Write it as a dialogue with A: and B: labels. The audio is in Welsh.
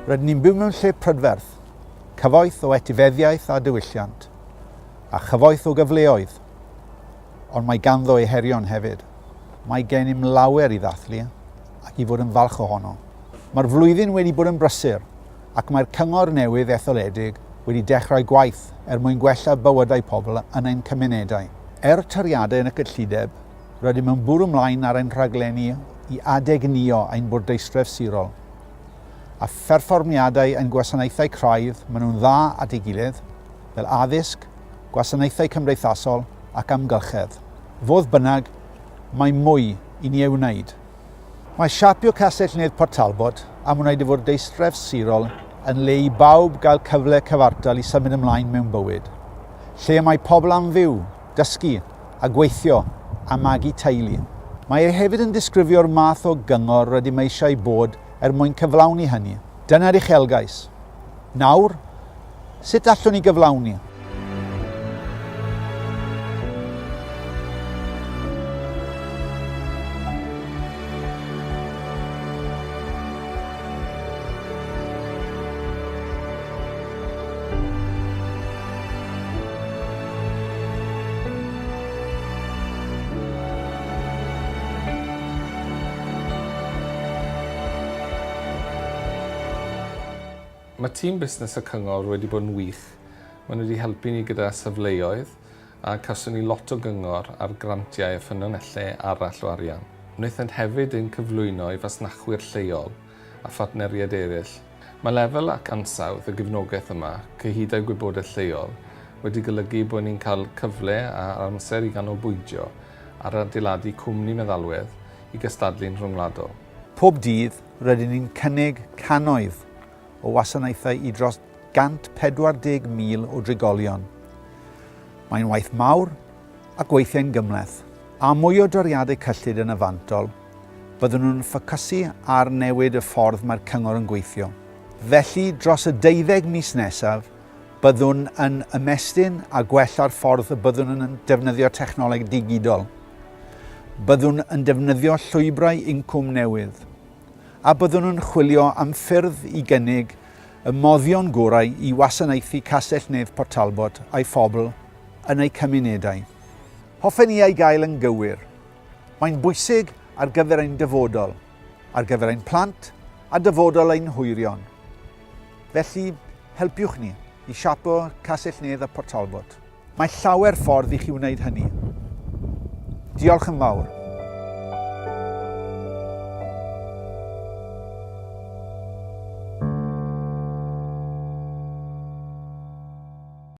A: Rydyn ni'n byw mewn lle prydferth, cyfoeth o etifeddiaeth a diwylliant, a chyfoeth o gyfleoedd, ond mae ganddo ei herion hefyd. Mae gennym lawer i ddathlu ac i fod yn falch ohono. Mae'r flwyddyn wedi bod yn brysur ac mae'r cyngor newydd etholedig wedi dechrau gwaith er mwyn gwella bywydau pobl yn ein cymunedau. Er toriadau yn y cyllideb, rydym yn bwrw ymlaen ar ein rhaglenni i adegnïo ein bwrdeistref sirol. A pherfformiadau ein gwasanaethau craidd, maen nhw'n dda at ei gilydd, fel addysg, gwasanaethau cymdeithasol ac amgylchedd. Fodd bynnag, mae mwy i ni ei wneud. Mae siapio Castell-nedd Port Talbot am wneud y fwrdeistref sirol yn le i bawb gael cyfle cyfartal i symud ymlaen mewn bywyd. Lle y mae pobl am fyw, dysgu, a gweithio, a magu teulu. Mae e hefyd yn disgrifio'r math o gyngor rydym eisiau bod er mwyn cyflawni hynny. Dyna'r uchelgais. Nawr, sut allwn ni gyflawni?
B: Mae tîm busnes y cyngor wedi bod yn wych. Maen nhw wedi helpu ni gyda safleoedd a cawson ni lot o gyngor ar grantiau a ffynonellau arall o arian. Wnaethant hefyd ein cyflwyno i fasnachwyr lleol a phartneriaid eraill. Mae lefel ac ansawdd y gefnogaeth yma, cyhyd â gwybodaeth lleol, wedi golygu bod ni'n cael cyfle a'r amser i ganolbwyntio ar adeiladu cwmni meddalwedd i gystadlu'n rhyngwladol.
A: Pob dydd, rydyn ni'n cynnig cannoedd o wasanaethau i dros 140,000 o drigolion. Mae'n waith mawr ac weithiau'n gymhleth. A mwy o doriadau cyllid yn y fantol, byddwn nhw'n ffocysu ar newid y ffordd mae'r cyngor yn gweithio. Felly, dros y deuddeg mis nesaf, byddwn yn ymestyn a gwella'r ffordd y byddwn yn defnyddio technoleg digidol. Byddwn yn defnyddio llwybrau incwm newydd. A byddwn yn chwilio am ffyrdd i gynnig y moddion gorau i wasanaethu Castell-nedd Port Talbot a'i phobl yn eu cymunedau. Hoffen ni ei gael yn gywir. Mae'n bwysig ar gyfer ein dyfodol, ar gyfer ein plant a dyfodol ein hwyrion. Felly, helpiwch ni i siapo Castell-nedd a Port Talbot. Mae llawer ffordd i chi wneud hynny. Diolch yn fawr.